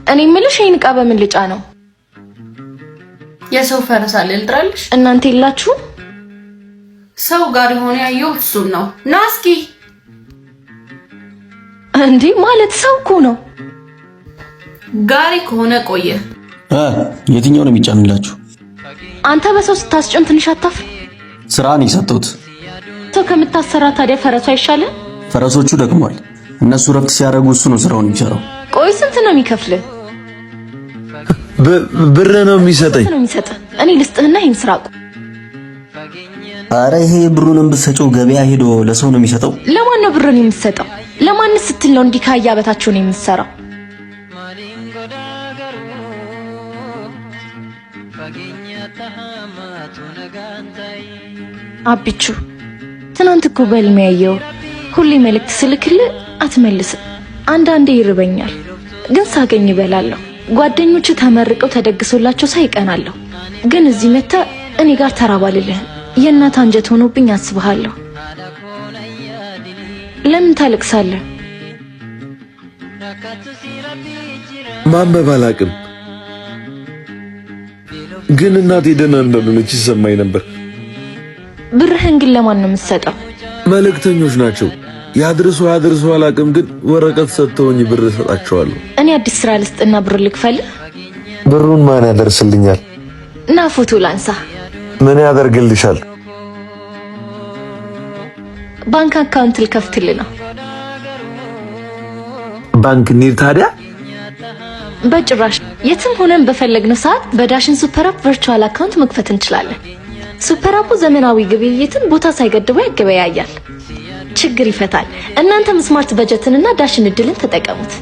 እኔ የምልሽ ይሄን ዕቃ በምን ልጫ ነው? የሰው ፈረስ አለ ልጥራልሽ? እናንተ የላችሁ? ሰው ጋር የሆነ ያየሁት እሱን ነው። ና እስኪ። እንዴ፣ ማለት ሰው እኮ ነው። ጋሪ ከሆነ ቆየ። የትኛው ነው የሚጫንላችሁ? አንተ በሰው ስታስጭን ትንሽ አታፍር? ስራ ነው የሰጠሁት። ሰው ከምታሰራ ታዲያ ፈረሱ አይሻልም? ፈረሶቹ ደክሟል። እነሱ ረፍት ሲያደርጉ እሱ ነው ስራውን የሚሰራው። ቆይ ስንት ነው የሚከፍልህ? ብር ነው የሚሰጠኝ። ስንት ነው የሚሰጥህ? እኔ ልስጥህና ይሄን ስራ አቁም። አረ ይሄ ብሩንም ብትሰጪው ገበያ ሄዶ ለሰው ነው የሚሰጠው። ለማን ነው ብሩን የምትሰጠው? ለማን ስትል ነው እንዲህ ካህያ በታች ነው የምትሰራው? አቢቹ፣ ትናንት እኮ በህልሜ ያየው ሁሌ መልእክት ስልክልህ አትመልስም። አንዳንዴ ይርበኛል፣ ግን ሳገኝ እበላለሁ። ጓደኞች ተመርቀው ተደግሶላቸው ሳይ እቀናለሁ። ግን እዚህ መጥተህ እኔ ጋር ተራባልልህም። የእናት አንጀት ሆኖብኝ አስብሃለሁ። ለምን ታለቅሳለህ? ማንበብ አላቅም፣ ግን እናቴ ደህና እንዳልሆነች ይሰማኝ ነበር። ብርህን ግን ለማን ነው የምትሰጠው? መልእክተኞች ናቸው። ያድርሱ ያድርሱ አላቅም፣ ግን ወረቀት ሰጥተውኝ ብር እሰጣቸዋለሁ። እኔ አዲስ ስራ ልስጥና ብር ልክፈልህ? ብሩን ማን ያደርስልኛል? ና ፎቶ ላንሳ። ምን ያደርግልሻል? ባንክ account ልከፍትልህ ነው። ባንክ እንሂድ ታዲያ። በጭራሽ። የትም ሆነን በፈለግነው ሰዓት በዳሽን Super App virtual account መክፈት እንችላለን። Super App ኡ ዘመናዊ ግብይትን ቦታ ሳይገድበው ያገበያያል፣ ችግር ይፈታል። እናንተም smart በጀትንና ዳሽን እድልን ተጠቀሙት።